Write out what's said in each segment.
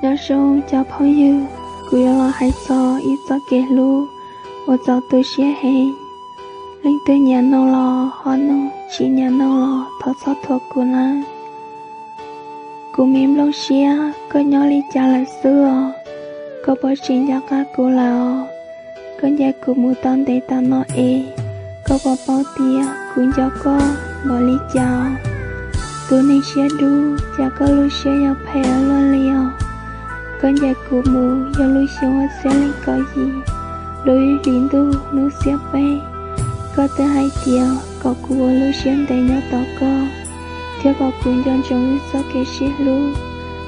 Nyob zoo cov phooj ywg, kuv yuav los hais txog ib txoj kev hlub uas txaus tu siab heev. Leej twg nyiam mloog los ho mloog, tsis nyiam mloog los thov txhob thuam kuv nawb. Kuv me nplooj siab, koj nyob li cas lawm xwb os? Koj puas tseem nco qab kuv lawm os? Koj ncaim kuv mus tau ntev tas no es, koj puas paub tias kuv nco koj npaum li cas os? Tus neeg siab dub, cas koj lub siab yuav phem ua luaj li os? Koj ncaim kuv mus yog lub xyoo ob txhiab leej kaum yim, lub ib hlis ntuj hnub xiab peb, koj twb hais tias kom kuv ua lub siab ntev nyob tos koj, thiab kom kuv nco ntsoov wb txoj kev sib hlub.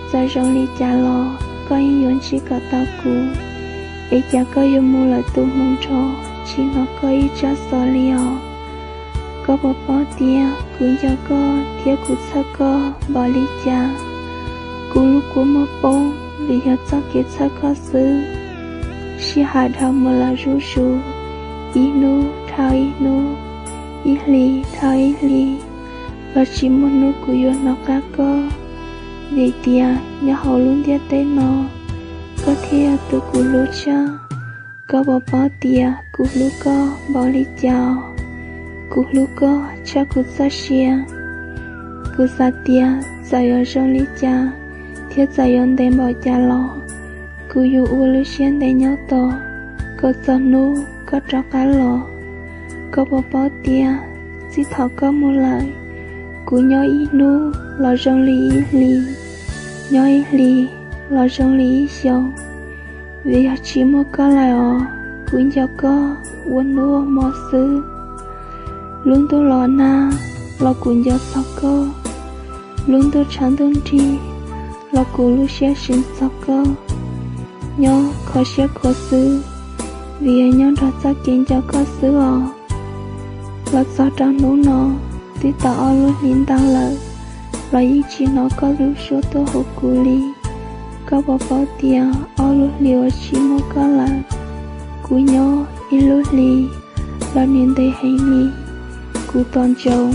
Txawm zoo li cas los koj yeej yuav ntsib kom tau kuv. Es cas koj yuav mus lawm tus hmoo nrho, tsis hnov koj ib tsab xov li os? Koj puas paub tias kuv nco koj thiab kuv txhawj koj npaum li cas? Kuv lub kua muag poob vim yog txoj kev txhawj koj xwb. Sij hawm dhau mus lawm zuj zus, ib hnub dhau ib hnub, ib hlis dhau ib hlis, los tsis muaj hnub kuv yuav hnov qab koj. Vim tias nyob hauv lub ntiaj teb no, koj thiaj yog tus kuv hlub tshaj. Koj puas paub tias kuv hlub koj npaum li cas? Kuv hlub koj tshaj kuv txoj sia. Kuv xav tias txawm yuav zoo li cas, thiab txawm yuav ntev npaum cas los, kuv yuav ua lub siab ntev nyob tos koj txog hnub koj rov qab los. Koj puas paub tias txij thaum koj mus lawm, kuv nyob ib hnub los zoo li ib hlis, nyob ib hlis los zoo li ib xyoos. Vim yog tsis muaj koj lawm os, kuv nco koj ua hnub ua hmo xwb. Lub ntuj los nag los kuv nco txog koj, lub ntuj tshav ntuj nrig los kuv lub siab seev txog koj. Nyob kho siab khuav xwb, vim yog nyob nrog txoj kev nco koj xwb os. Los txog rau hnub no, twb tau ob lub hlis ntau lawm, los yeej tsis hnov koj lub suab tuaj hu kuv li. Koj puas paub tias ob lub hlis uas tsis muaj koj lawm, kuv nyob ib lub hlis los nws ntev heev li. Kuv tos ntsoov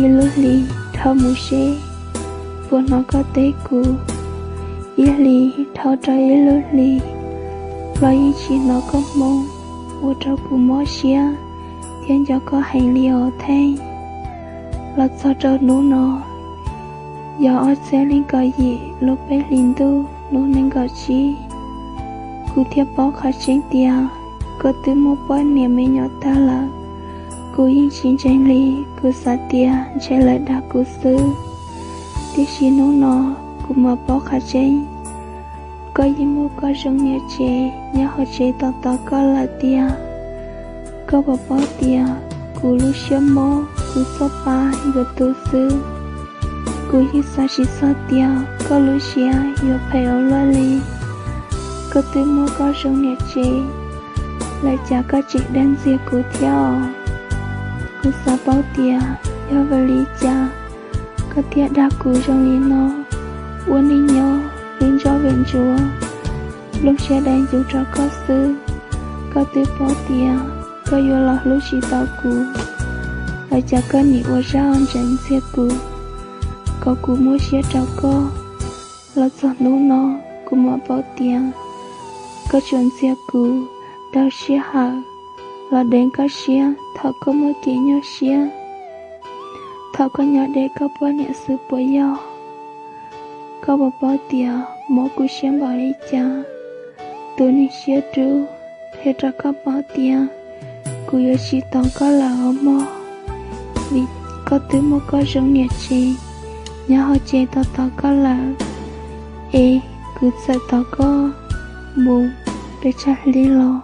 ib lub hlis dhau mus seb puas hnov koj teb kuv. Ib hlis dhau rau ib lub hlis los yeej tsis hnov koj hmoo, ua rau kuv mob siab thiab nco koj heev li os Theej. Los txog rau hnub no, yog ob txhiab leej kaum yim lub peb hlis ntuj hnub nees nkaum tsib, kuv thiaj paub qhov tseeb tias koj twb muaj poj niam me nyuam tag lawm. Kuv yeej tsis ntseeg li, kuv xav tias ntshe lawv dag kuv xwb. Tiam sis hnub no kuv mam paub qhov tseeb, koj yeej muaj koj zoo niam tsev nyob hauv tsev tos tos koj lawm tiag. Koj puas paub tias kuv lub siab mob, kuv txoj pa yuav tu xwb. Kuv yeej xav tsis txog tias koj lub siab yuav phem ua luaj li. Koj twb muaj koj zoo niam tsev lawm, cas koj tseem dag ntxias kuv thiab os? Kuv xav paub tias yog vim li cas koj thiaj dag kuv zoo li no. Ua neej nyob lub ntsoj vim ntsuav, nplooj siab dai ncuv rau koj xwb. Koj twb paub tias koj yuav los hlub tsis tau kuv, lawm cas koj nim ua zaj ntseev ntxias kuv, kom kuv muab siab rau koj. Los txog hnub no, kuv mam paub tias koj tsuas ntxias kuv daug sij hawm los deev koj siab thaum koj muaj kev nyuaj siab, thaum koj nyob deb koj poj niam xwb puas yog? Koj puas paub tias mob kuv siab npaum li cas? Tus neeg siab dub, qhia rau koj paub tias kuv yuav tsis tos koj lawm os mog, vim koj twb muaj koj zoo niam tsev nyob hauv tsev tos tos koj lawm. Es kuv txawm tos koj mus pes tsawg hli los,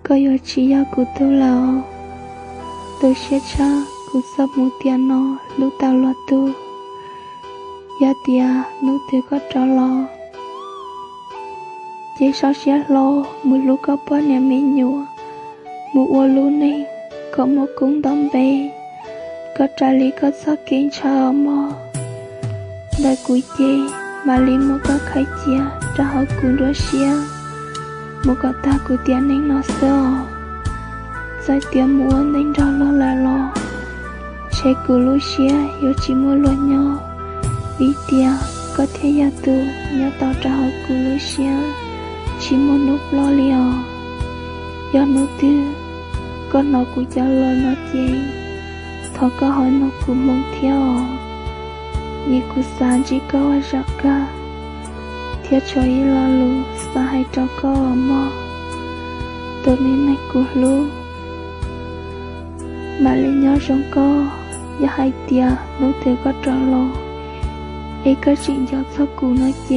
koj yuav tsis yog kuv tug lawm os. Tu siab tshaj kuv txoj hmoo tiam no hlub tau luag tug. Yog tias hnub twg koj rov los, ces sau siab hlo mus hlub koj poj niam me nyuam, mus ua lub neej kom muaj koob nto npe, kom raws li koj txoj kev ntshaw os mog. Ntawm kuv ces mam li muab koj khaws cia rau hauv kuv nruab siab mus kom tag kuv tiam neej no xwb os. Txawm tias mus ua neej nrog luag lawm los, ntshe kuv lub siab yuav tsis muaj luag nyob, vim tias koj thiaj yog tus nyob tau rau hauv kuv lub siab tsis muaj hnub ploj li os. Yog hnub twg koj hnov kuv cov lus no ces thov koj ho nug kuv moo thiab os, vim kuv xav ntsib koj ua zaum kawg thiab tshuav ib lo lus xav hais rau koj mog, tus me neeg kuv hlub. Mam li nyob zoo koj, yog hais tias hnub twg koj rov los es koj tseem nco txog kuv no ces